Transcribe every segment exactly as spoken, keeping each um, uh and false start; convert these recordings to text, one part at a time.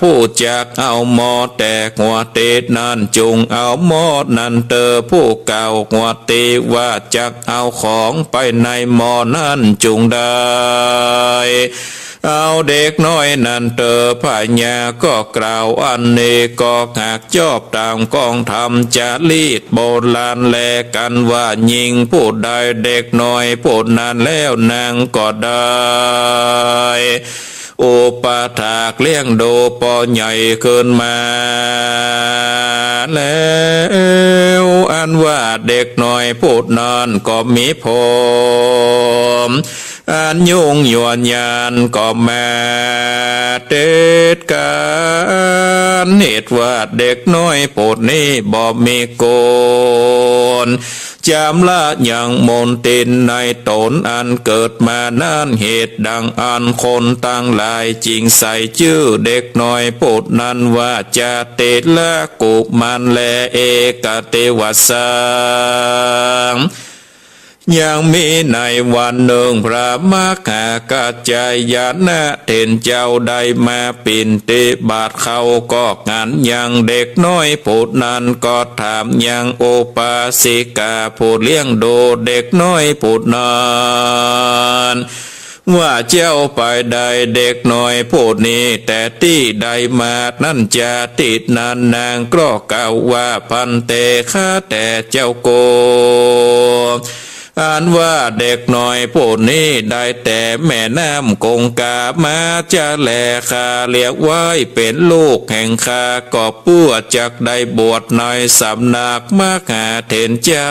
ผู้จักเอาหม้อแตกหัวเต๋นั้น จุ่งเอาหม้อนั้นเต๊อะ ผู้เก่าหัวเต๋ว่าจักเอาของไปในหม้อนั้นจุ่งได้ เอาเด็กน้อยนั้นเต๊อะ พญาก็กล่าวอันนี้ ก็หากจอบต๋ามกองธรรมจารีตโบราณแลกั๋นว่า ญิงผู้ใดเด็กน้อยผู้นั้นแล้วนางก็ได้อุปถากเลี้ยงดูปอใหญ่ขึ้นมาแล้ว อันว่าเด็กน้อยผู้นั้นก็มีผม อันยุงยวดยานก็มาเต๋ดกั๋น เหตุว่าเด็กน้อยผู้นี้บ่มีกุณจำระยังมนทินในต๋นอันเกิดมานั้น เหตุดังอั้นคนตังหลายจึงใส่จื้อเด็กน้อยผู้นั้นว่าจาติละกุมารแล เอกเตวะสัง ยังมีในวันนึ่ง พระมหากัจจายนะเถรเจ้าได้มาปิณฑบาตเข้า ก็หันยังเด็กน้อยผู้นั้น ก็ถามยังอุบาสิกาผู้เลี้ยงดูเด็กน้อยผู้นั้น ว่าเจ้าไปได้เด็กน้อยผู้นี้แต่ตี้ใดมานั้นจา ตี้นั้นนางก็กล่าวว่า ภันเต ข้าแต่เจ้าโก อันว่าเด็กน้อยผู้นี้ได้แต่แม่น้ำคงคามาจาแล ข้าเลี้ยงไว้เป๋นลูกแห่งข้า ก็เปื้อจักได้บวชในสำนักมหาเถรเจ้า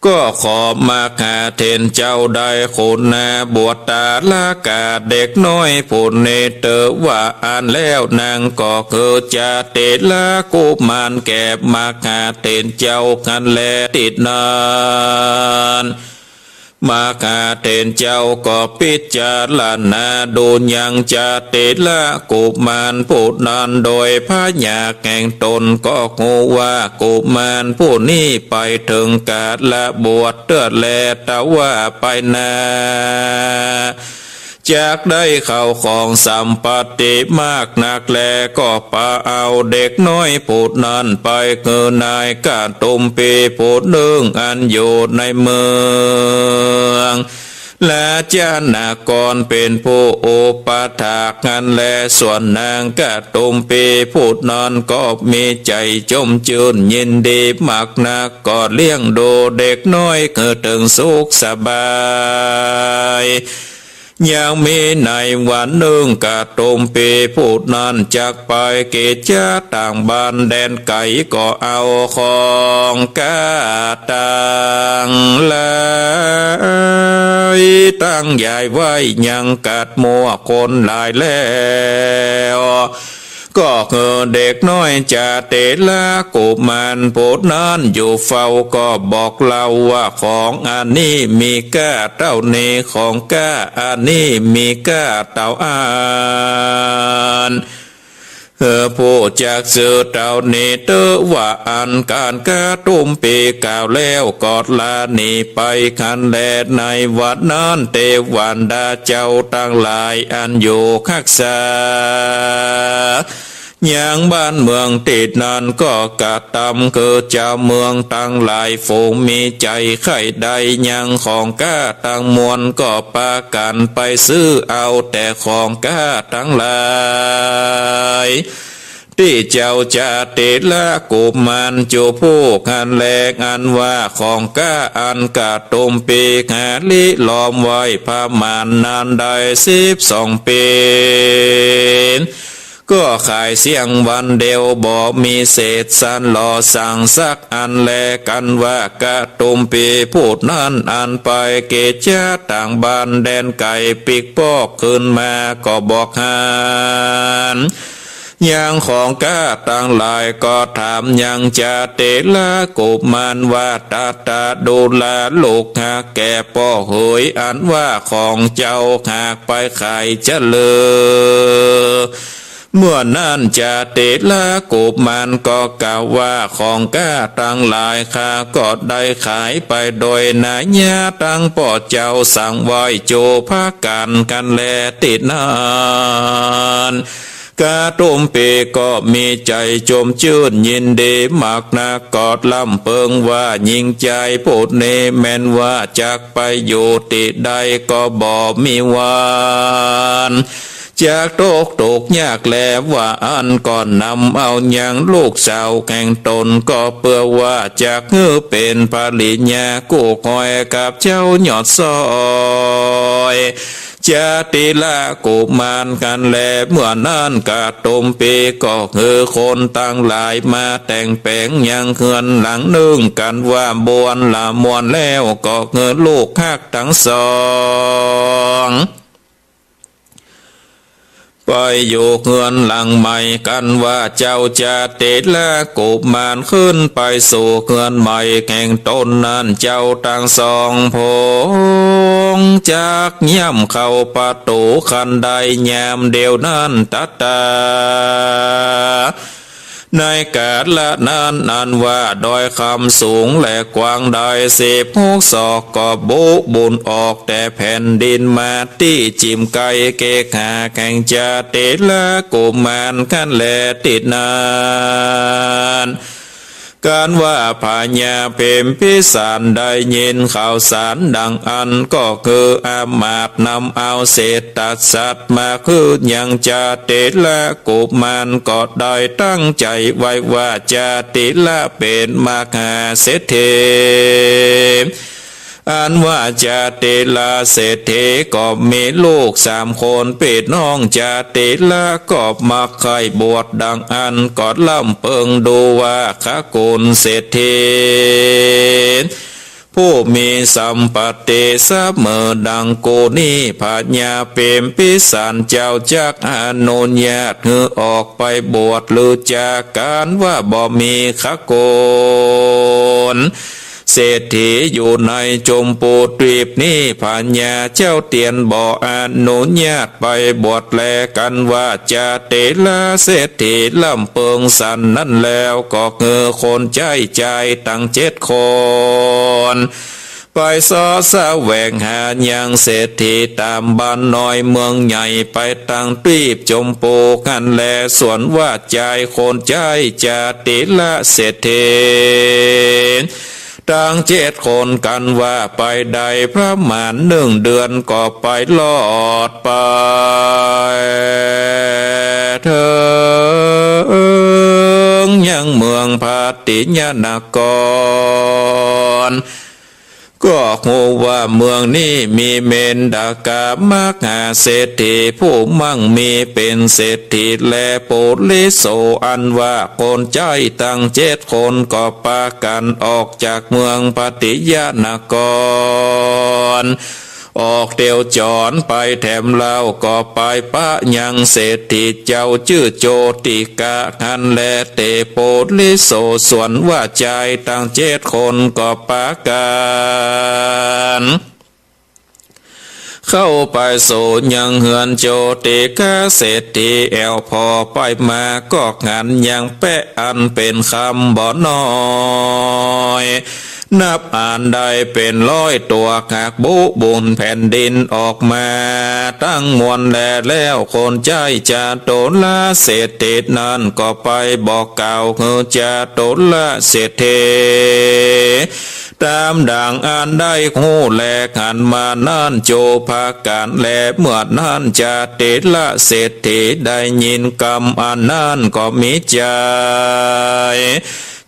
ก็ขอมหาเถรเจ้าได้ขุณาบวชตาละกาเด็กน้อยผู้นี้เต๊อะ ว่าอั้นแล้วนางก็หื้อจาติละกุมารแก่มหาเถรเจ้าหั้นแล ตี้นั้น มหาเถรเจ้าก็พิจารณาดูยังจาติละกุมารผู้นั้นโดยพยากแห่งต๋น ก็ฮู้ว่ากุมารผู้นี้ไปเถิงกาลบวชเตื้อแล แต่ว่าไปนา จักได้เข้าของสัมปัตติมากนักแล ก็ปาเอาเด็กน้อยผู้นั้นไปหื้อนายกะตุมพีผู้นึ่งอันอยู่ในเมืองราชนครเป๋นผู้อุปถากหั้นแล ส่วนนางกะตุมพีผู้นั้นก็มีใจ๋จมจื้นยินดีมากนัก ก็เลี้ยงดูเด็กน้อยหื้อเถิงสุขสบาย ยังมีในวันนึ่งกะตุมพีผู้นั้นจักไปกิจจะต่างบ้านแดนไก๋ ก็เอาของก้าตังหลายตังยายไว้ยังกัดมั่วคนหลายแล้ว ก็หื้อเด็กน้อยจาติละกุมารผู้นั้นอยู่เฝ้า ก็บอกเล่าว่าของอันนี้มีก้าเต้านี้ ของก้าอันนี้มีก้าเต้าอั้น หื้อผู้จักจื้อเต้านี้เต๊อะ ว่าอั้น ก๋านกะตุมพีกล่าวแล้วก็ลาหนีไปหั้นแล ในวันนั้นเตวันดาเจ้าตังหลายอันอยู่ฮักษา ยังบ้านเมืองตี้นั้นก็กระตำคือจาวเมืองตังหลายฝูงมีใจ๋ใค่ได้ยังของก้าตังมวล ก็ปากั๋นไปซื้อเอาแต่ของก้าตังหลาย ตี้เจ้าจาติละกุมารจุผู้หั้นแล อันว่าของก้าอันกะตุมพีหาริลอมไว้ประมาณนานได้สิบสองปี๋ ก็ขายเสี้ยงวันเดียวบ่มีเศษสันหล่อสังสักอันแล กันว่ากะตุมพีผู้นั้นอันไปกิจจะต่างบ้านแดนไก๋ปิ๊กปอกคืนมาก็บอกหั้น ยังของก้าตังหลายก็ถามยังจาติละกุมารว่า ตาตาดูราลูกฮักแก่ป้อเหย อันว่าของเจ้าหากไปขายจะเลิก เมื่อนั้นจาติละกุมารก็กล่าวว่า ของข้าตังหลายข้าก็ได้ขายไปโดยนัยยะ ตังป้อเจ้าสั่งไว้โจพระกัณฑ์ กันแล ตี้นั้น กระดุมปีก็มีใจ๋จมจื้นยินดีมากนัก ก็ร่ำเปิงว่า หญิงจายผู้นี้แม้นว่าจักไปอยู่ตี้ใดก็บ่มีวันจักตกทุกข์ยากแล ว่าอั้นก็นำเอายังลูกสาวแห่งตน ก็เปื้อว่าจักหื้อเป๋นภริยาคู่ครอยกับเจ้ายอดซ้อย จาติละกุมาร กันแล เมื่อนั้นกระดุมปีก็หื้อคนตังหลายมาแต่งแป๋งยังเฮือนหลังนึ่ง กันว่าบวนละมวลแล้ว ก็หื้อลูกฮักตังสองไปอยู่เฮือนหลังใหม่ กันว่าเจ้าจาติละกุมารขึ้นไปสู่เฮือนใหม่แห่งตนนั้น เจ้าตังสองพระองค์จักย่ำเข้าประตู๋ คันใดยามเดียวนั้น ตัตตา ในกาละนั้น อันว่าดอยคำสูงและกว้างได้สิบหกศอก ก็บุบุนออกแต่แผ่นดินมาตี้จิ่มไกลเกหาแห่งจาติละกุมาร กันแล ตี้นั้น กันว่าพญาพิมพิสารได้ยินข่าวสารดังอั้น ก็คืออามาตย์นำเอาเศรษฐสัตว์มาคือยังจาติละกุมาร ก็ได้ตั้งใจ๋ไว้ว่าจาติละเป๋นมหาเศรษฐี อันว่าจาติละเศรษฐีก็มีลูกสามคน ปี้น้องจาติละก็มักใค่บวชดังอั้น ก็ร่ำเปิงดูว่า ขะกุณเศรษฐี ผู้มีสัมปติเสมอดังกูนี้ พญาพิมพิสารเจ้าจักอนุญาตหื้อออกไปบวชหรือจา กันว่าบ่มี ขะกุณเศรษฐี อยู่ในจมพูทวีปนี้ พญาเจ้าเตียนบ่อนุญาตไปบวชแล กันว่าจาติละเศรษฐีร่ำเปิงสันนั้นแล้ว ก็หื้อคนใจ๊จายตังเจ็ดคน ไปเซาะแสวงหายังเศรษฐีต๋ามบ้านน้อยเมืองใหญ่ ไปตังทวีปจมพูหั้นแล ส่วนว่าจายคนใจ๊จาติละเศรษฐี ตังเจ็ดคน กันว่าไปได้ประมาณนึ่งเดือน ก็ไปรอดไปเถิงยังเมืองพัตติยนคร ก็ฮู้ว่าเมืองนี้มีเมนดากามหาเศรษฐีผู้มั่งมีเป๋นเศรษฐีแล ปุริโส อันว่าคนใจ๊ตังเจ็ดคนก็ปากั๋นออกจากเมืองพัตติยนคร ออกเตียวจ๋อนไปแถมลาว ก็ไปปะยังเศรษฐีเจ้าจื้อโจติกะหั้นแล เต ปุริโส ส่วนว่าจายตังเจ็ดคนก็ปากั๋นเข้าไปสู่ยังเฮือนโจติกะเศรษฐี แอ่วผ่อไปมาก็หันยังแปะอันเป๋นคำบ่น้อย นับอันได้เป๋นร้อยตั๋ว หากบุบุนแผ่นดินออกมาตังมวลแล แล้วคนใจ๊จตุรเศรษฐีนั้นก็ไปบอกกล่าวหื้อจตุรเศรษฐี ต๋ามดังอันได้ฮู้แลหันมานั้นโจพากั๋นแล เมื่อนั้นจตุรเศรษฐีได้ยินกำอันนั้นก็มีใจ๋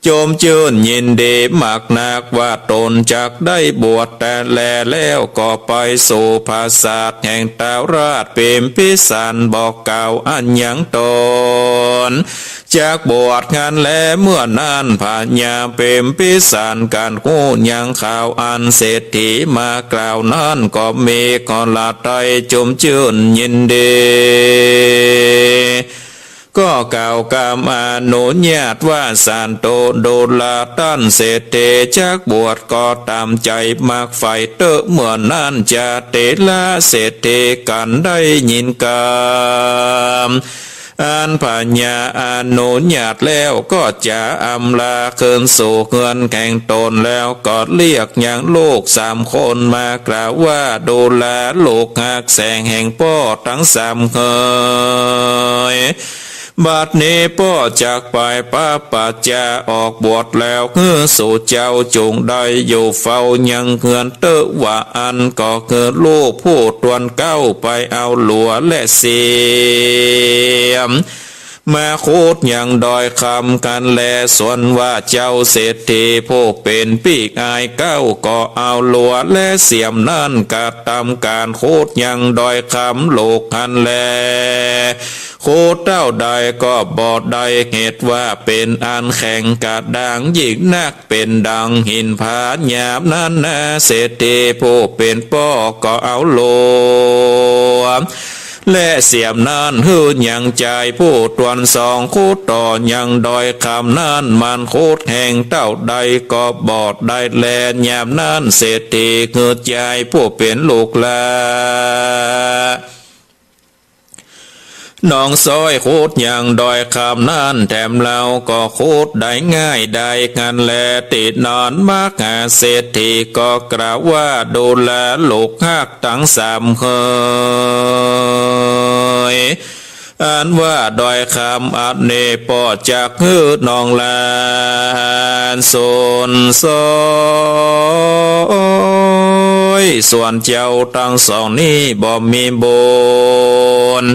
จมจื้นยินดีมากนักว่าต๋นจักได้บวชแต๊แล แล้วก็ไปสู่ปราสาทแห่งท้าวราชพิมพิสาร บอกกล่าวอันยังต๋นจักบวชหั้นแล เมื่อนั้นพญาพิมพิสารกั๋นฮู้ยังข่าวอันเศรษฐีมากล่าวนั้นก็มีกระทัยจมจื้นยินดี ก็กล่าวกำอนุญาตว่า สันตุดูราต้านเศรษฐีจักบวชก็ต๋ามใจ๋มักใฝ่เต๊อะ เมื่อนั้นจตุรเศรษฐีกั๋นได้ยินกำ อันพญาอนุญาตแล้วก็จะอำลาคืนสู่เฮือนแห่งตน แล้วก็เรียกยังลูกสามคนมากล่าวว่า ดูราลูกฮักแสนแห่งป้อตังสามเฮย บัดนี้ป้อจักไปประพฤติออกบวชแล้ว หื้อสู่เจ้าจุ่งได้อยู่เฝ้ายังเฮือนเต๊อะ ว่าอั้นก็หื้อลูกผู้ตวนเก๊าไปเอาหลัวและเสียม มาขุดยังดอยคำหั้นแล ส่วนว่าเจ้าเศรษฐีผู้เป๋นปี้อายเก๊าก็เอาหลัวและเสียมนั้นกระตำก๋านขุดยังดอยคำลูกหั้นแล ขุดเต้าใดก็บ่ได้ เหตุว่าเป๋นอันแข็งกระด้างยิ่งนัก เป๋นดังหินผา ยามนั้นนาเศรษฐีผู้เป๋นป้อก็เอาหลัวและเสียมนั้นหื้อยังจายผู้ตวนสองขุดต่อยังดอยคำนั้น มันขุดแฮงเต้าใดก็บ่ได้แล ยามนั้นเศรษฐีหื้อจายผู้เป๋นลูกหล้า น้องซ้อยขุดยังดอยคำนั้นแถมเฮาก็ขุดได้ง่ายได้หั้นแล ตี้นั้นมหาเศรษฐีก็กล่าวว่า ดูราลูกฮักตังสามเฮย อันว่าดอยคำอันนี้ป้อจักหื้อน้องหล้านสนซ้อย ส่วนเจ้าตังสองนี้บ่มีบุญ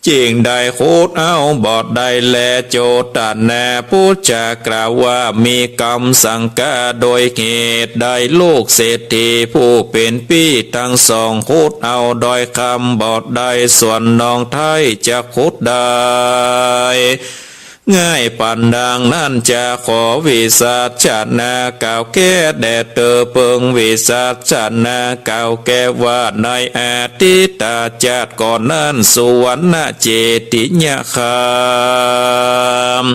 จึ่งได้ขุดเอาบ่ได้แล โจตนาปู๋จากล่าวว่า มีกรรมสังฆา โดยเหตุใดลูกเศรษฐีผู้เป๋นปี้ตังสองขุดเอาดอยคำบ่ได้ ส่วนน้องไท้จะขุดได้ ง่ายปานดังนั้น จะขอวิสัชนากล่าวแก้แด่เตอ เปิงวิสัชนากล่าวแก้ว่า ในอดีตจาติก่อนนั้น สุวรรณเจติยคาม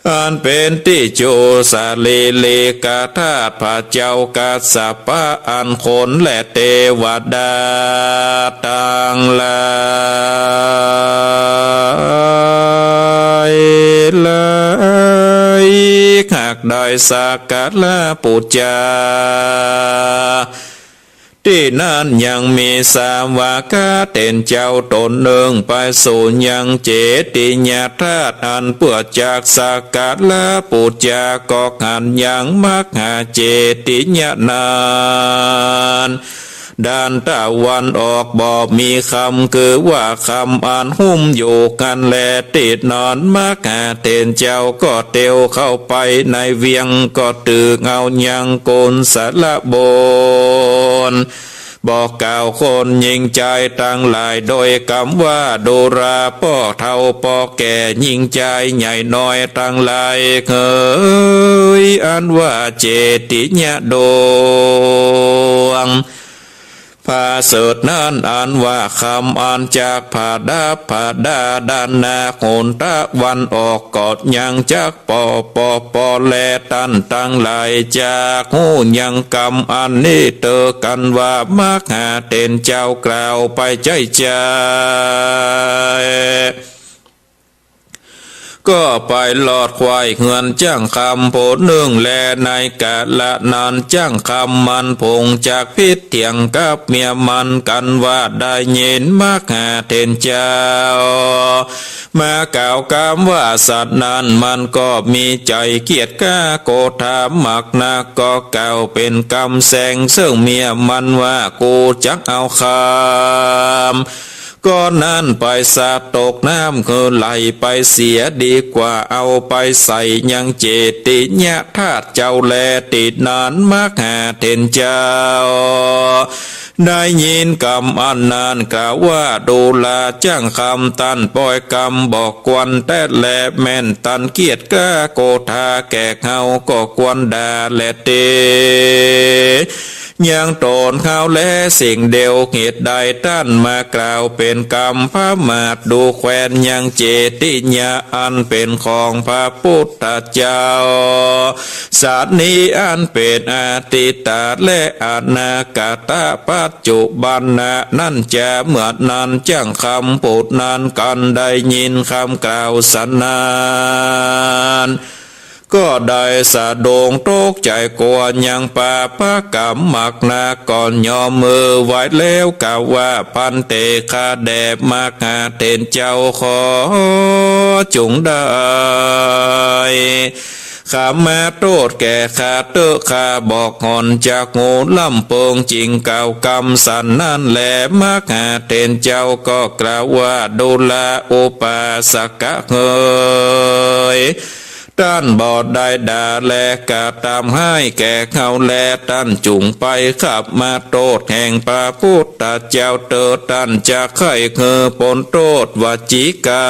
อันเป๋นตี้จุสาลีลิกธาตุ พระเจ้ากัสสปะอันคนและเตวดาตังหลายหลายฮักได้สักการะปู๋จา ตี้นั้นยังมีสาวกะเถรเจ้าต๋นนึ่งไปสู่ยังเจติยธาตุอันเปื้อจากสักการะปู๋จา ก็หันยังมหาเจติยนั้น ด้านตะวันออกบ่มีค่ำ คือว่าค่ำอันหุ้มอยู่หั้นแล ตี้นั้นมหาเถรเจ้าก็เตียวเข้าไปในเวียง ก็ตึกเอายังกุศลบุญ บอกกล่าวคนหญิงจายตังหลาย โดยกำว่า ดูราป้อเฒ่าป้อแก่ หญิงจายใหญ่น้อยตังหลายเฮย อันว่าเจติยะดวงผาเสริฐนั้น อันว่าค่ำอันจักผาดับผาดาด้านหน้าหนตะวันออก ก็ยังจัก ปอปอปอ แลต้านตังหลายจักฮู้ยังกำอันนี้เตอกั๋นว่า มหาเถรเจ้ากล่าวไปใจ้ใจ้ ก็ไปลอดควายเฮือนจ้างคำผู้นึ่งแล ในกาละนั้นจ้างคำมันผงจักพิดเถียงกับเมียมันกั๋นว่า ได้ยินมหาเถรเจ้า มากล่าวกำว่าสัตว์นั้น มันก็มีใจ๋เกียจคร้าโกธามักนัก ก็กล่าวเป๋นกำแซงเซิ่งเมียมันว่า กูจักเอาคำก้อนนั้นไปสาดตกน้ำหื้อไหลไปเสีย ดีกว่าเอาไปใส่ยังเจติยะธาตุเจ้าแล ตี้นั้นมหาเถรเจ้า ได้ยินกำอันนั้นกล่าวว่า ดูราจ้างคำ ต้านป้อยกำบ่ควรแต๊แล แม่นต้านเกียจคร้าโกธาแก่เฮาก็ควรด่าแลเต ยังต๋นเฮาแลสิ่งเดียว เหตุใดต้านมากล่าวเป๋นกำประมาท ดูแควนยังเจติยะอันเป๋นของพระปุทธเจ้า สันนี้อันเป๋นอดีตะและอนาคตะ ปัจจุบันนะนั้นจะ เมื่อนั้นจักคำพูดนั้น กันได้ยินกำกล่าวสันนั้น ก็ได้สะดุ้งตกใจ๋กั๋ว ยังปาปะกำหมักหนัก ก็ยอมมือไหว้แล้วกล่าวว่า ภันเต ข้าแด่มหาเถรเจ้า ขอจุ่งได้ขมาโต้ษแก่ข้าเต๊อะ ข้าบ่หอนจากหูลำเปิง จึงกล่าวกำสันนั้นแล มหาเถรเจ้าก็กล่าวว่า ดูราอุปาสกะเหย ต้านบ่ได้ด่าและกระตำฮ้ายแก่เฮาแล ต้านจุ่งไปขมาโต้ษแห่งพระปุทธเจ้าเต๊อะ ต้านจะใค่หื้อป๊นโต้ษวจีกรร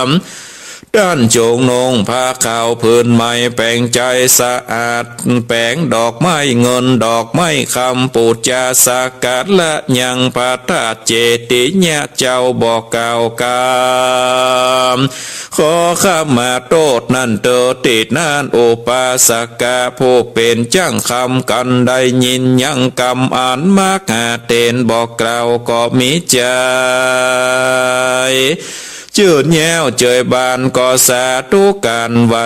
ม ต้านจุ่งนุ่งผ้าขาวผืนใหม่ แป๋งใจ๋สะอาด แป๋งดอกไม้เงินดอกไม้คำ ปู๋จาสักการะยังพระธาตุเจติยะเจ้า บ่กล่าวกำขอขมาโต้ษนั้นเต๊อะ ตี้นั้นอุปาสกะผู้เป๋นจักคำกันได้ยินยังกำอันมหาเถรบ่กล่าว ก็มีใจ๋จื้นแย้วเจยบาน ก็สาธุก๋านว่า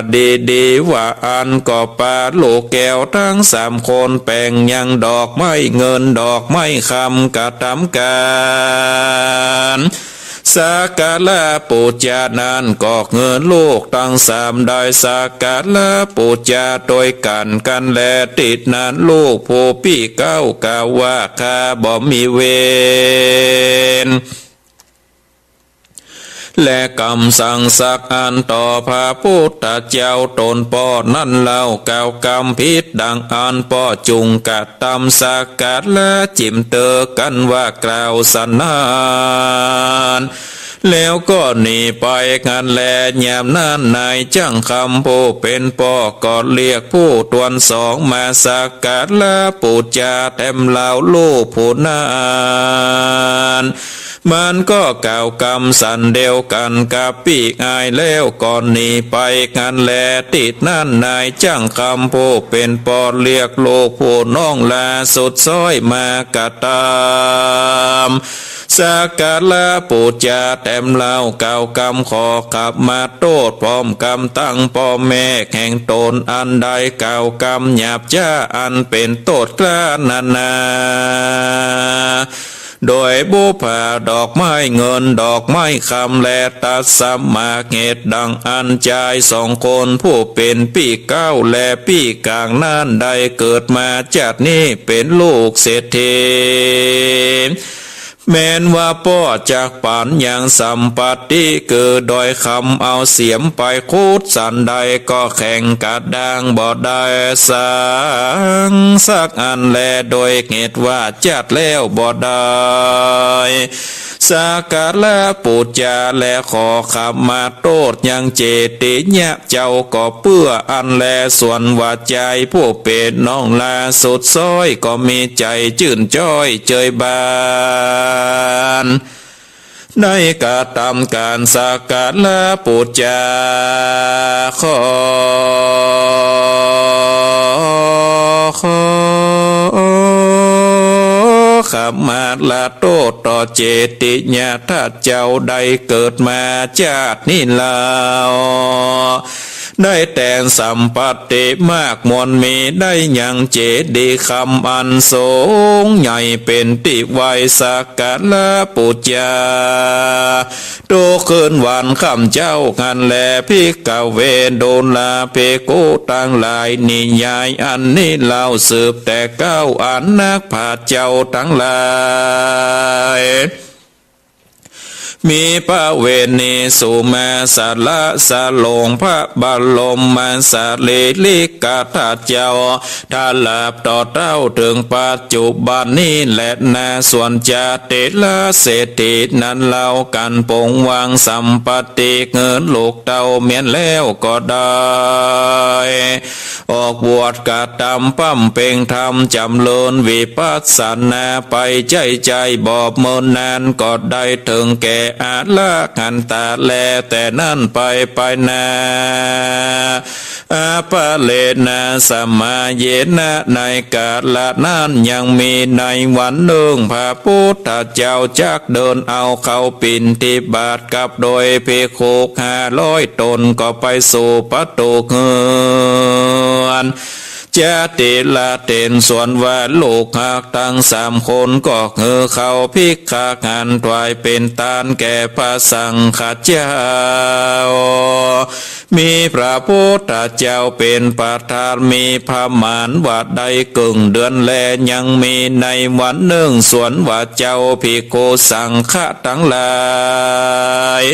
ดีๆ ว่าอั้น ก็ปาลูกแก้วตึงสามคน แป๋งยังดอกไม้เงินดอกไม้คำ กระตำก๋าน สักการะปู๋จานั้น ก็หื้อลูกตึงสามได้สักการะปู๋จาตวยกั๋น กันแล ตี้นั้นลูกผู้ปี้เก๊ากล่าวว่า ข้าบ่มีเวรและกำสั่งสักอันต่อพระปุทธเจ้า ตนป้อนั้นเล่ากล่าวกำผิดดังอั้น ป้อจุ่งกระตำสักการะจิ่มเต๊อะ กันว่ากล่าวสันนั้น แล้วก็หนีไปหั้นแล ยามนั้นนายจักคำผู้เป๋นป้อก็เรียกผู้ตวนสองมาสักการะปู๋จาแถมเล่า ลูกผู้นั้นมันก็กล่าวกำสันเดียวกั๋นกับปี้อ้ายแล้ว ก็หนีไปหั้นแล ตี้นั้นนายจักคำผู้เป๋นป้อเรียกลูกผู้น้องลาสุดซ้อยมากระตำ สักการะปู๋จาแถมเล่ากล่าวกำขอขมาโต้ษ พร้อมกำตังป้อแม่แห่งตน อันได้กล่าวกำหยาบจ๊าอันเป๋นโต้ษกล้านานา โดยบุปผาดอกไม้เงินดอกไม้คำ และตัดสมาเหตุดังอั้น จายสองคนผู้เป๋นปี้เก๊าและปี้ก๋างนั้นได้เกิดมาจาตินี้เป๋นลูกเศรษฐี แม้นว่าป้อจักปั๋นยังสัมปัตติ คือดอยคำเอาเสียมไปขุดสันใด ก็แข็งกระด้างบ่ได้สังสักอันแล โดยเหตุว่าจัดแล้วบ่ได้สักการะปู๋จา และขอขมาโต้ษยังเจติยะเจ้าก็เปื้ออั้นแล ส่วนว่าจายผู้เป๋นน้องลาสุดซ้อย ก็มีใจ๋จื้นจ้อยเจยบาน ได้กระตำก๋านสักการะปู๋จา ขอ ขอ ขมาละโต้ษต่อเจติยะเจ้า ได้เกิดมาจาตินี้เล่า ได้แต่สัมปัตติมากมวลมี ได้ยังเจดีย์คำอันสูงใหญ่เป๋นตี้ไหว้สักการะปู๋จา ทุกคืนวันค่ำเจ๊าหั้นแล ภิกขเว ดูราภิกขุตังหลาย นิยายอันนี้เล่าสืบแต่เก๊าอันนักปราชญ์เจ้าตังหลาย มีประเวณีสู่มาสละสลองพระบรมสารีริกธาตุเจ้า ตลอดต่อเต้าเถิงปัจจุบันนี้แลนา ส่วนจาติราเศรษฐีนั้นเล่า กันปงวางสัมปติหื้อลูกเต้าเมียนแล้วก็ได้ ออกบวชกระตำบำเพ็งธรรม จ๋ำเริญวิปัสสนาไปใจ๊ใจ๊ บ่เมินนานก็ได้เถิงแก่อรหันตาแล แต่นั้นไปไปนา อปะเรนะสะมะเยนะ ในกาละนั้นยังมีในวันนึ่ง พระพุทธเจ้าจักเดินเอาเข้าบิณฑบาตกับโดยภิกขุห้าร้อยต๋น ก็ไปสู่ประตู๋เฮือน จาติราเถร สวนว่าลูกฮักตังสามคน ก็หื้อเข้าภิกขาหารถวายเป๋นตานแก่พระสังฆเจ้า มีพระพุทธเจ้าเป๋นประธาน มีประมาณว่าได้เกิ่งเดือนแล ยังมีในวันนึ่ง สวนว่าเจ้าภิกขุสังฆะตังหลาย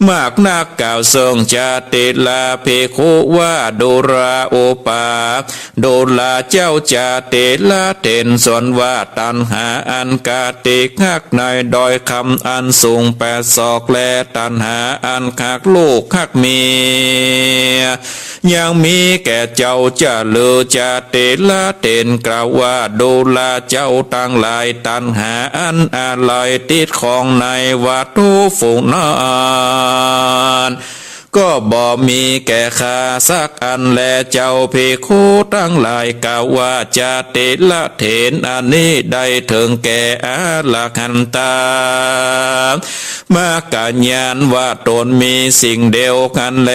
มากนักกล่าวเซิ่งจาติราภิกขุว่า ดูราอุปา ดูราเจ้าจาติราเถร สวนว่าตัณหาอันกระติกฮักในดอยคำอันสูงแปดศอก และตัณหาอันฮักลูกฮักเมีย ยังมีแก่เจ้าจะลือ จาติราเถรกล่าวว่า ดูราเจ้าตังหลาย ตัณหาอันอาลัยติดข้องในวัตถุฝูงนั้น ก็บ่มีแก่ข้าสักอันแล เจ้าภิกขุตังหลายกล่าวว่า จาติราเถร อันนี้ได้เถิงแก่อรหันตา มรรคญาณว่าต๋นมีสิ่งเดียวกันแล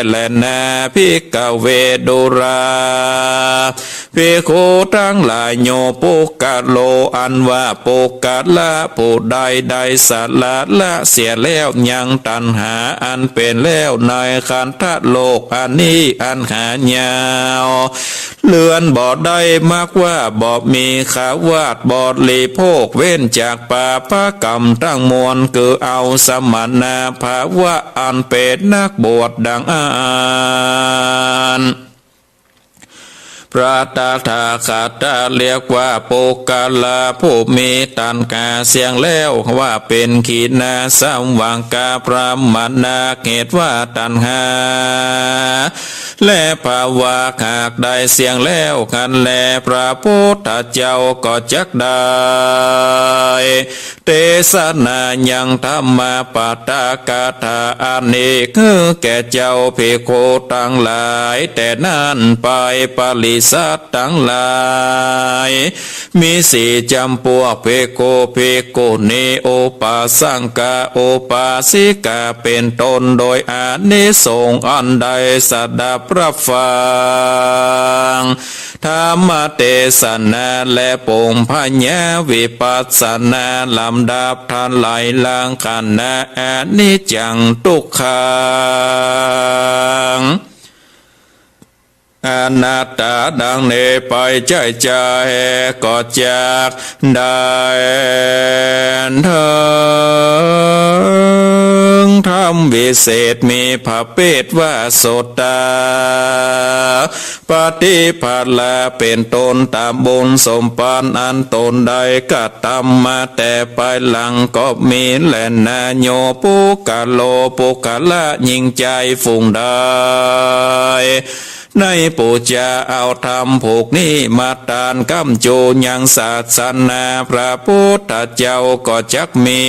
แลนา ภิกขเว ดูรา ภิกขุตังหลาย โยปุคคโล อันว่าปุคคละผู้ใดได้สละละเสียแล้ว ยังตัณหาอันเป๋นแล้วในขันธโลกอันนี้อันหายาว เลือนบ่ได้ มักว่าบ่มีขาวาสบริโภค เว้นจากปาปกรรมตังมวล คือเอาสมณภาวะอันเป๋นนักบวชดังอั้น พระตถาคตเรียกว่าปุคคละผู้มีตัณหาเสี้ยงแล้ว ว่าเป๋นขีณาสวังคพรหมณา เหตุว่าตัณหา และภาวะหากได้เสี้ยงแล้วหั้นแล พระพุทธเจ้าก็จักได้ เตสนายังธรรมปาฐกถาอันนี้ หื้อแก่เจ้าภิกขุตังหลาย แต่นั้นไปปริษัทตังหลาย มีสี่จ๋ำปวก ภิกขุ ภิกขุณี อุปาสกะ อุปาสิกา เป๋นต้น โดยอานิสงส์อันได้สดับรับฟัง ธรรมเตสนาและปงพญาวิปัสสนา ลำดับถลายหลังขันธ์อานิจจังทุกขังอนัตตาดังนี้ไปใจ๊ใจ๊ ก็จักได้เถิงธรรมวิเศษ มีประเภทว่าโสตา ปัตติผละเป๋นต้น ต๋ามบุญสมบัติอันต๋นได้กระตำมาแต่ปายหลังก็มีแลนา โยปุคคโล ปุคคละหญิงจายฝูงใด ในผู้จะเอาธรรมผูกนี้มาตานก้ำจูยังศาสนาพระพุทธเจ้าก็จักมี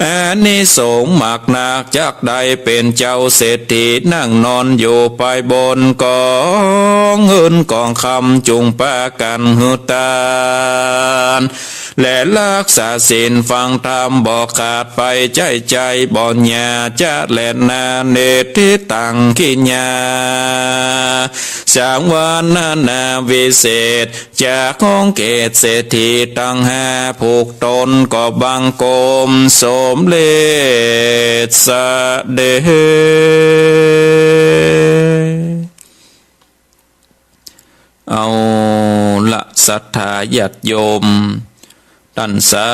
อานิสงส์มากนัก จักได้เป๋นเจ้าเศรษฐี นั่งนอนอยู่ปายบนกองเงินกองคำ จุ่งปากั๋นหื้อตาน และฮักษาศีลฟังธรรมบ่ขาดไปใจ๊ใจ๊ บ่อย่าจะแลนา เนติตังขิญญา สังวรณาวิเศษ จากของเขตเศรษฐีตังห้า ผูกต๋นก็บังคมสมเร็จเสด็จ เอาละศรัทธาญาติโยม ท่านสา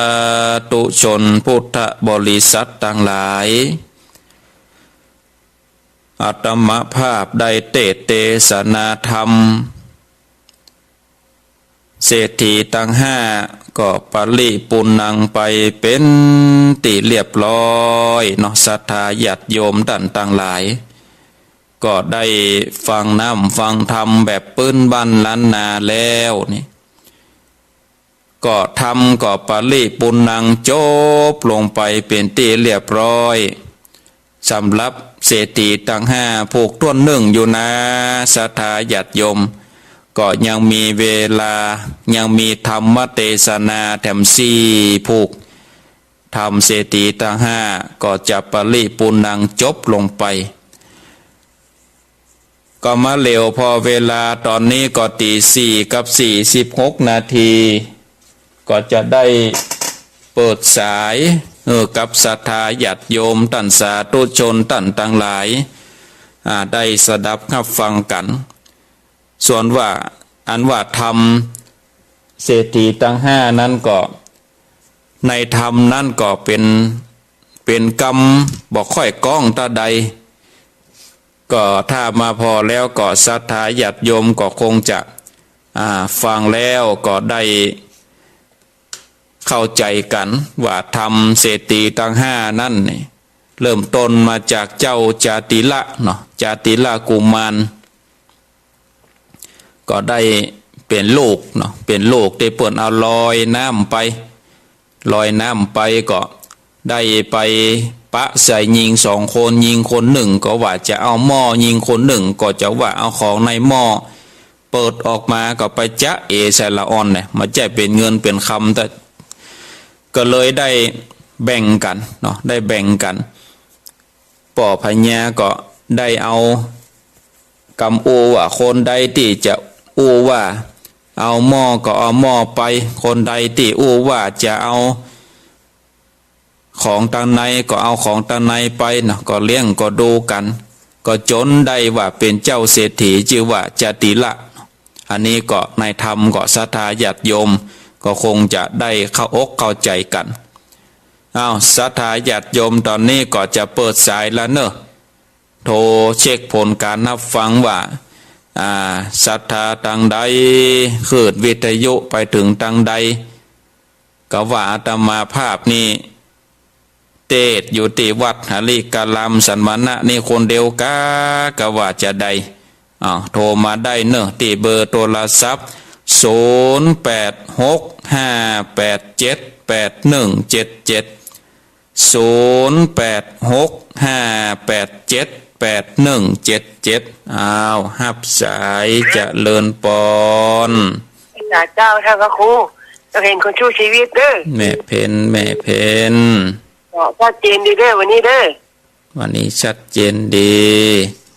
ธุชนพุทธบริษัทตังหลาย อาตมาภาพได้เตสน์เตสนาธรรม เศรษฐีตังห้าก็ปริปูรณังไปเป๋นตี้เรียบร้อยเนาะ ศรัทธาญาติโยมต้านตังหลาย ก็ได้ฟังน้ำฟังธรรมแบบปื้นบ้านล้านนาแล้วนี่ ก็ธรรมก็ปริปูรณังจบลงไปเป๋นตี้เรียบร้อย สำหรับเศรษฐีตังห้าผู้ถ้วนนึ่งอยู่นา ศรัทธาญาติโยม ก็ยังมีเวลา ยังมีธรรมเตสนาแถมสี่ผู้ ธรรมเศรษฐีตังห้าก็จะปริปูรณังจบลงไป ก็มาเหลียวผ่อเวลาต๋อนนี้ก็ตี๋สี่กับสี่สิบหกนาที ก็จะได้เปิดสาย เออ กับศรัทธาญาติโยมต้านสาธุชนต้านตังหลาย อ่า ได้สดับฮับฟังกั๋น ส่วนว่าอันว่าธรรมเศรษฐีตังห้านั้นก็ ในธรรมนั้นก็เป๋น เป๋นกำบ่ค่อยก้องเต้าใด ก็ถ้ามาผ่อแล้วก็ศรัทธาญาติโยมก็คงจะ อ่า ฟังแล้วก็ได้เข้าใจ๋กั๋นว่าธรรมเศรษฐีตังห้านั้นนี่ เริ่มต้นมาจากเจ้าจาติละเนาะ จาติละกุมาร ก็ได้เป๋นลูกเนาะ เป๋นลูกตี้เปิ้นเอาลอยน้ำไป ลอยน้ำไปก็ได้ไปปะใส่ญิงสองคน ญิงคนนึ่งก็ว่าจะเอาหม้อ ญิงคนนึ่งก็จะว่าเอาของในหม้อ เปิดออกมาก็ไปจ๊ะเอ๋ใส่ละอ่อนเนี่ย บ่ใจ้เป๋นเงินเป๋นคำ แต่ก็เลยได้แบ่งกั๋นเนาะ ได้แบ่งกั๋น ป้อพญาก็ได้เอากำอู้ว่าคนใดตี้จะอู้ว่าเอาหม้อก็เอาหม้อไป คนใดตี้อู้ว่าจะเอาของตังในก็เอาของตังในไปเนาะ ก็เลี้ยงก็ดูกั๋น ก็จ๋นได้ว่าเป๋นเจ้าเศรษฐีจื้อว่าจาติละ อันนี้ก็ในธรรมก็ศรัทธาญาติโยมก็คงจะได้เข้าอกเข้าใจ๋กั๋น อ้าว ศรัทธาญาติโยม ต๋อนนี้ก็จะเปิดสายละเนาะ โทรเช็คผลก๋านฮับฟังว่า อ่า ศรัทธาตังใด คลื่นวิทยุไปเถิงตังใด ก็ว่าอาตมาภาพนี่เตสน์อยู่ตี้วัดหริการามสันมณะนี่คนเดียวกา ก็ว่าจะใด อ้าว โทรมาได้เนาะ ตี้เบอร์โทรศัพท์ ศูนย์แปดหกห้าแปดเจ็ดแปดหนึ่งเจ็ดเจ็ด ศูนย์แปดหกห้าแปดเจ็ดแปดหนึ่งเจ็ดเจ็ด อ้าว ฮับสาย เจริญปอน สาเจ้า ท่านพระครู เจ้าเพ็ญคนสู้ชีวิตเด้อ แม่เพ็ญ แม่เพ็ญ ก็ชัดเจนดีเด้อ วันนี้เด้อ วันนี้ชัดเจนดี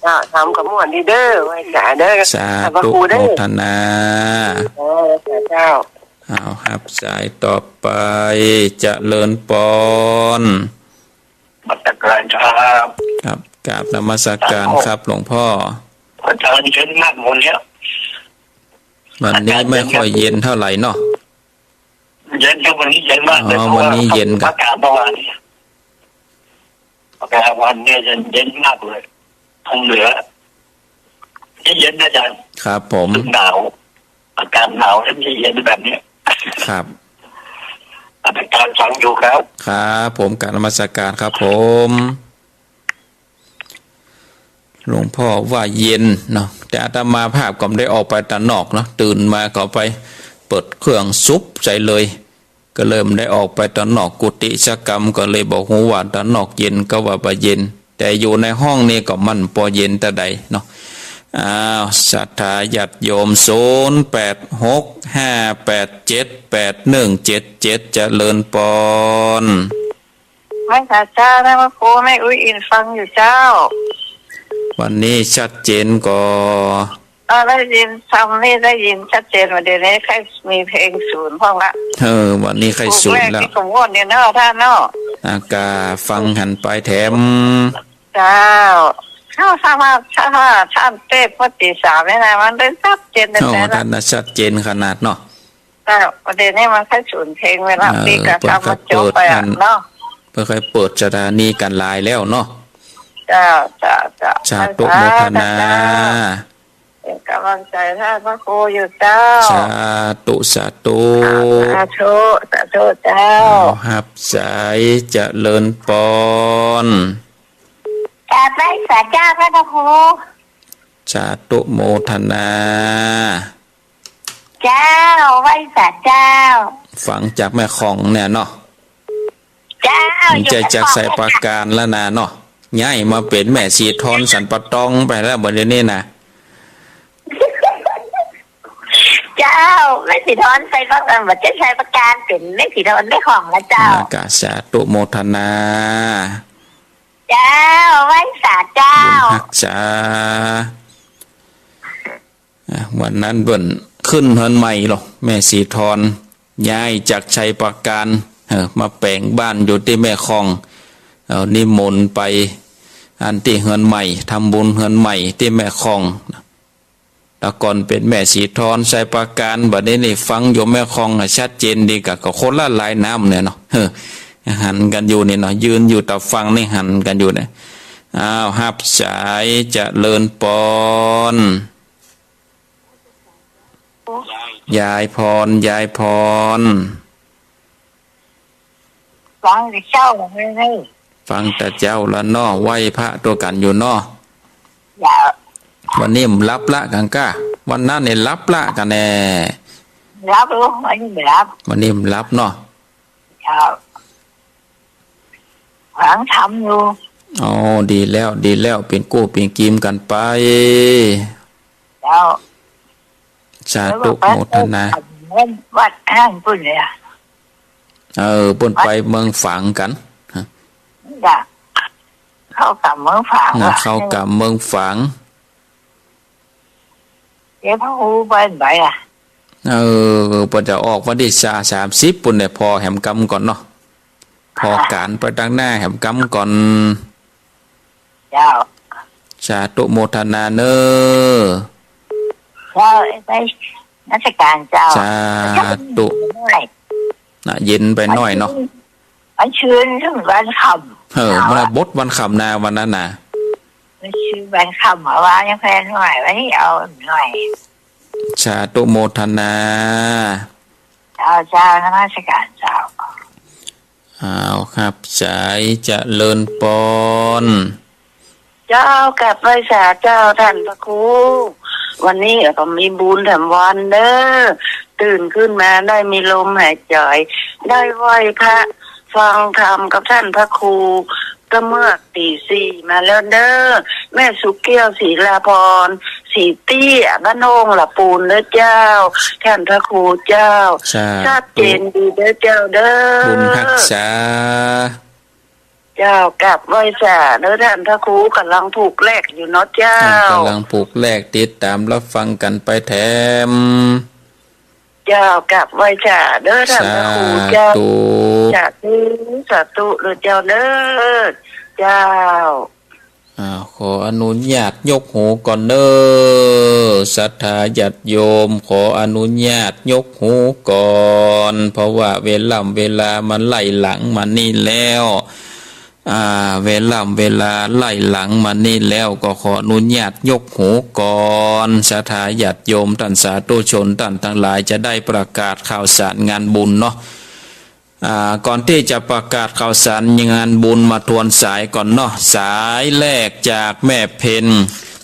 เจ้า ธรรมก็ม่วนดีเด้อ ไหว้สาเด้อ สาธุ ท่านพระครูเด้อ โมทนา เออ สาเจ้า อ้าว ฮับสายต่อไป เจริญปอน นมัสการครับ ครับ กราบนมัสการครับ หลวงพ่อ อาจารย์เย็นมากวันเนี้ย วันนี้ไม่ค่อยเย็นเท่าไหร่เนาะ เย็นครับ วันนี้เย็นมากเลย อ๋อ เพราะว่า วันนี้เย็นครับ อากาศเมื่อวานนี้ อากาศวันนี้เย็น เย็นมากเลย ทางเหนือ นี่เย็นนะอาจารย์ ครับผม หนาว อากาศหนาวแล้วมันจะเย็นแบบเนี้ย ครับ อาจารย์ฟังอยู่ครับ ครับผม กราบนมัสการครับผม หลวงพ่อว่าเย็นเนาะ แต่อาตมาภาพก็บ่ได้ออกไปตางนอกเนาะ ตื่นมาก็ไปเปิดเครื่องสุบใส่เลย ก็เลยบ่ได้ออกไปตางนอกกุฏิสักกำ ก็เลยบ่ฮู้ว่าตางนอกเย็นก็ว่าบ่เย็น แต่อยู่ในห้องนี่ก็มันปอเย็นเต้าใดเนาะ อ้าว ศรัทธาญาติโยม ศูนย์แปดหกห้าแปดเจ็ดแปดหนึ่งเจ็ดเจ็ด เจริญปอน ไหว้สาเจ้า ท่านพระครู แม่อุ๊ยอินฟังอยู่เจ้า วันนี้ชัดเจนก่อ เออ ได้ยิน ธรรมนี่ได้ยินชัดเจน วันเดี๋ยวนี้ใค่มีเพลงศูนย์พ่องละ เออ วันนี้ใค่ศูนย์แล้ว ถูกเลขตี้กำหนดเนี่ยเนาะ ท่านเนาะ อากาศฟังหันไปแถม เจ้า ถ้า ถ้าว่า ถ้าว่าท่านเตสน์เมื่อตี๋สามนี่นะ มันได้ชัดเจนแต๊ๆ โอ้ ละ ท่านน่ะชัดเจนขนาดเนาะ เจ้า ประเดี๋ยวนี้มันค่อยสูนเพลงเวลา เออ ปีกะ เปิ้นค่อยเปิด กำมาจบไปอะ อัน เนาะ เปิ้นค่อยเปิดสถานีกั๋นหลายแล้วเนาะ เจ้า เจ้า เจ้า สาธุ สาธุ โมทนา เจ้า เป๋นก๋ำลังใจ๋ต้านพระครูอยู่เจ้า สาธุ สาธุ สาธุ สาธุเจ้า เอา ฮับสาย เจริญปอน กราบไหว้สาเจ้าพระครู สาธุ โมทนา เจ้า ไหว้สาเจ้า ฟังจากแม่ของเนี่ยเนาะ เจ้า มันจะจากสายปราการแล้วนะเนาะ ย้ายมาเป๋นแม่สีทอนสันป่าตองไปแล้วบัดนี้นะ เจ้า แม่สีทอนสายปราการ บ่ใจ้สายปราการ เป๋นแม่สีทอนแม่ของแล้วเจ้า อ่า กะสาธุโมทนา เจ้า ไหว้สาเจ้า บุญฮักษา อ่ะ วันนั้นเปิ้นขึ้นเฮือนใหม่ลอ แม่สีทอน ย้ายจากชัยปราการ เออ มาแป๋งบ้านอยู่ตี้แม่ของ เอานิมนต์ไป อันตี้เฮือนใหม่ ทำบุญเฮือนใหม่ตี้แม่ของ แต่ก่อนเป๋นแม่สีทอนชัยปราการ บัดนี้นี่ฟังโยมแม่ของอะ ชัดเจนดีกะ ก็คนละลายน้ำเนี่ยเนาะ เออ หันกั๋นอยู่นี่เนาะ ยืนอยู่ตาฟังนี่หันกั๋นอยู่เนี่ย อ้าว ฮับสาย เจริญปอน ยายพร ยายพร ฟังแต่เจ๊าเลย ฟังแต่เจ๊าละเนาะ ไหว้พระตวยกั๋นอยู่เนาะ เจ้า วันนี้บ่หลับละกั๋งก้า วันนั้นนี่หลับละกั๋งแน่ หลับลูก วันนี้บ่หลับ วันนี้บ่หลับเนาะ เจ้า ฟังธรรมอยู่ อ๋อ ดีแล้ว ดีแล้ว เป๋นกู้เป๋นกีมกั๋นไป เจ้า สาธุโมทนา วัดอันนั้นปุ้นเลยอะ เออ ปุ้นไปเมืองฝางกั๋น จ้ะ เข้ากำเมืองฝาง น่ะ ว่ะ เข้ากำเมืองฝาง เดี๋ยวพระครูไปบ่ายอะ เออ เปิ้นจะออกวันตี้สามสิบปุ้นเนี่ย ผ่อแหมกำก่อนเนาะ ผ่อก๋านไปตางหน้าแหมกำก่อน เจ้า สาธุโมทนาเน่อ เจ้า ไปนมัสก๋านเจ้า สาธุ หน่อย น่ะ เย็นไปหน้อยเนาะ มันชื้น มันชื้นวันค่ำ เออ มันบดวันค่ำนา วันนั้นน่ะ มันชื้นวันค่ำอะ ว่ายังแพงหน่อย วันนี้เอาหน่อย สาธุโมทนา เจ้า เจ้า นมัสก๋านเจ้า อ้าว ฮับสาย เจริญปอน เจ้า กราบไหว้สาเจ้าต้านพระครู วันนี้ก็มีบุญแถมวันเน่อ ตื่นขึ้นมาได้มีลมหายใจ๋ ได้ไหว้พระ ฟังธรรมกับต้านพระครู ก็เมื่อตี๋สี่มาแล้วเน่อ แม่สุแก้ว ศิลาภรณ์ สีเตี้ย บ้านโฮงหละปูนเน่อเจ้า ต้านพระครูเจ้า สาธุ ชัดเจนดีเน่อเจ้าเน่อ บุญฮักษา เจ้า กราบไหว้สาเน่อต้านพระครู ก่ำลังผูกแลกอยู่เนาะเจ้า อ่า ก่ำลังผูกแลก ติดต๋ามรับฟังกั๋นไปแถม เจ้า กราบไหว้สาเน่อต้านพระครูเจ้า สาธุ สาธุ สาธุเน่อเจ้าเน่อ เจ้า อ้าว ขออนุญาตยกหูก่อนเน่อ ศรัทธาญาติโยม ขออนุญาตยกหูก่อน เพราะว่าเวล่ำเวลามันไล่หลังมานี่แล้ว อ่า เวล่ำเวลาไล่หลังมานี่แล้ว ก็ขออนุญาตยกหูก่อน ศรัทธาญาติโยมต้านสาธุชนต้านตังหลายจะได้ประกาศข่าวสารงานบุญเนาะ อ่า ก่อนตี้จะประกาศข่าวสารงานบุญมาทวนสายก่อนเนาะ สายแรกจากแม่เพ็ญ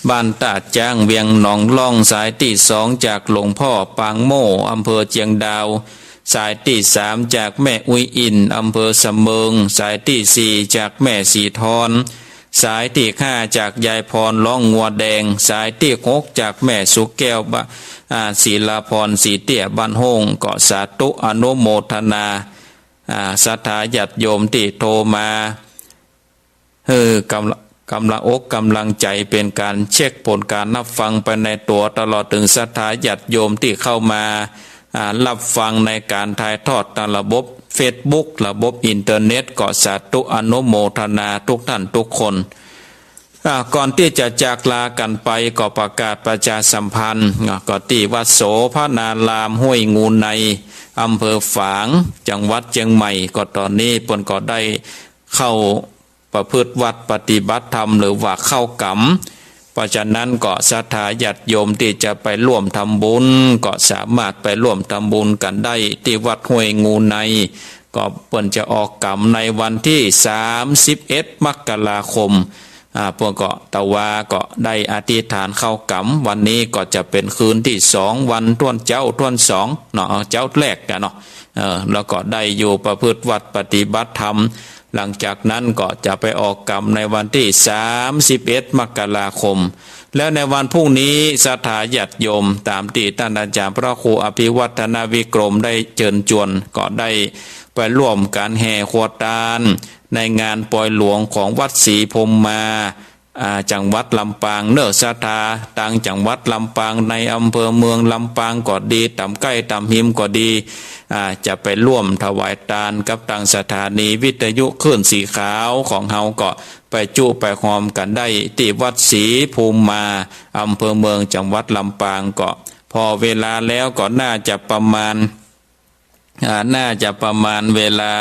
บ้านต้าจ๊าง เวียงหนองล่อง สายตี้สองจากหลวงพ่อปางโม่ อำเภอเจียงดาว สายตี้สามจากแม่อุ๊ยอิ่น อำเภอสะเมิง สายตี้สี่จากแม่สีทอน สายตี้ห้าจากยายพร ร้องงัวแดง สายตี้หกจากแม่สุแก้ว บ้า- อ่า ศิลาภรณ์ สีเตี้ย บ้านโฮง ก็สาธุอนุโมทนา อ่า ศรัทธาญาติโยมตี้โทรมา เออ กำลัง- กำลังอกกำลังใจ๋ เป๋นก๋านเช็คผลก๋านรับฟังไปในตั๋ว ตลอดเถิงศรัทธาญาติโยมตี้เข้ามา อ่า รับฟังในก๋านถ่ายทอดตางระบบเฟซบุ๊ก ระบบอินเทอร์เน็ต ก็สาธุอนุโมทนาทุกต้านทุกคน อ่า ก่อนตี้จะจากลากั๋นไปก็ประกาศประชาสัมพันธ์ อ่า ก็ตี้วัดโสภณารามห้วยงูใน อำเภอฝาง จังหวัดเจียงใหม่ ก็ต๋อนนี้เปิ้นก็ได้เข้าประพฤติวัตรปฏิบัติธรรม หรือว่าเข้ากรรม เพราะฉะนั้นก็ศรัทธาญาติโยมตี้จะไปร่วมทำบุญ ก็สามารถไปร่วมทำบุญกั๋นได้ตี้วัดห้วยงูใน ก็เปิ้นจะออกกรรมในวันตี้สามสิบเอ็ดมกราคม อ่า เปิ้นก็ ตะวาก็ได้อธิษฐานเข้ากรรม วันนี้ก็จะเป๋นคืนตี้สอง วันต้วนเจ๊าต้วนสองเนาะ เจ๊าแรกอะเนาะ เออ แล้วก็ได้อยู่ประพฤติวัตรปฏิบัติธรรม หลังจากนั้นก็จะไปออกกรรมในวันตี้สามสิบเอ็ดมกราคม แล้วในวันพรุ่งนี้ศรัทธาญาติโยมต๋ามตี้ต้านอาจ๋ารย์พระครูอภิวัฒนวิกรมได้เจิญจวน ก็ได้ไปร่วมก๋านแห่ครัวตาน ในงานปอยหลวงของวัดศรีพรหมมา อ่า จังหวัดลำปางเนาะ ศรัทธาตางจังหวัดลำปาง ในอำเภอเมืองลำปางก็ดี ต๋ามใก้ต๋ามฮิมก็ดี อ่า จะไปร่วมถวายตานกับตางสถานีวิทยุคลื่นสีขาวของเฮาก็ไปจุไปฮอมกั๋นได้ตี้วัดศรีพรหมมา อำเภอเมืองจังหวัดลำปาง ก็พอเวลาแล้วก็น่าจะประมาณ อ่า น่าจะประมาณเวลา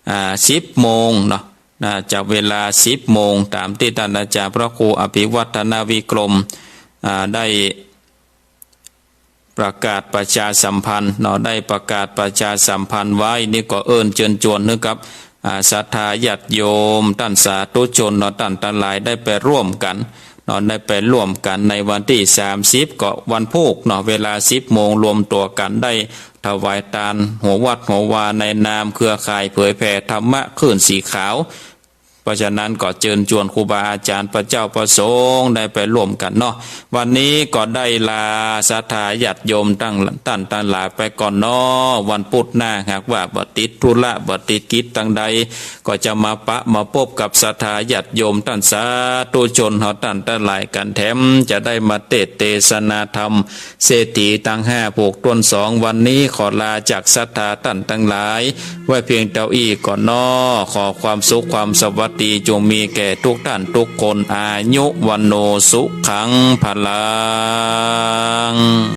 อ่า สิบโมงเนาะ น่าจะเวลาสิบโมง ต๋ามตี้ต้านอาจ๋ารย์พระครูอภิวัฒนวิกรม อ่า ได้ประกาศประชาสัมพันธ์เนาะ ได้ประกาศประชาสัมพันธ์ไว้ นี่ก็เอิ้นเจิญจวนหื้อกับ อ่า ศรัทธาญาติโยม ต้านสาธุชนเนาะ ต้านตังหลายได้ไปร่วมกั๋นเนาะ ได้ไปร่วมกั๋นในวันตี้สามสิบ ก็วันพูกเนาะ เวลาสิบโมงรวมตั๋วกั๋นได้ถวายตานหัววัดหัววา ในนามเครือข่ายเผยแผ่ธรรมะคลื่นสีขาว เพราะฉะนั้นก็เจิญจวนครูบาอาจ๋ารย์พระเจ้าพระสงฆ์ได้ไปร่วมกั๋นเนาะ วันนี้ก็ได้ลาศรัทธาญาติโยมตัง ต้านตังหลายไปก่อนเนาะ วันพุธหน้าหากว่าบ่ติดธุระบ่ติดกิจตังใด ก็จะมาปะมาปบกับศรัทธาญาติโยมต้านสาธุชนเฮาต้านตังหลายกั๋นแถม จะได้มาเตสน์เตสนาธรรม เศรษฐีตังห้าผูกต้นสอง วันนี้ขอลาจากศรัทธาต้านตังหลาย ไว้เพียงเต้าอี้ก่อนเนาะ ขอความสุขความสวัสดีจงมีแก่ทุกต้านทุกคน อายุ วัณโณ สุขัง พลัง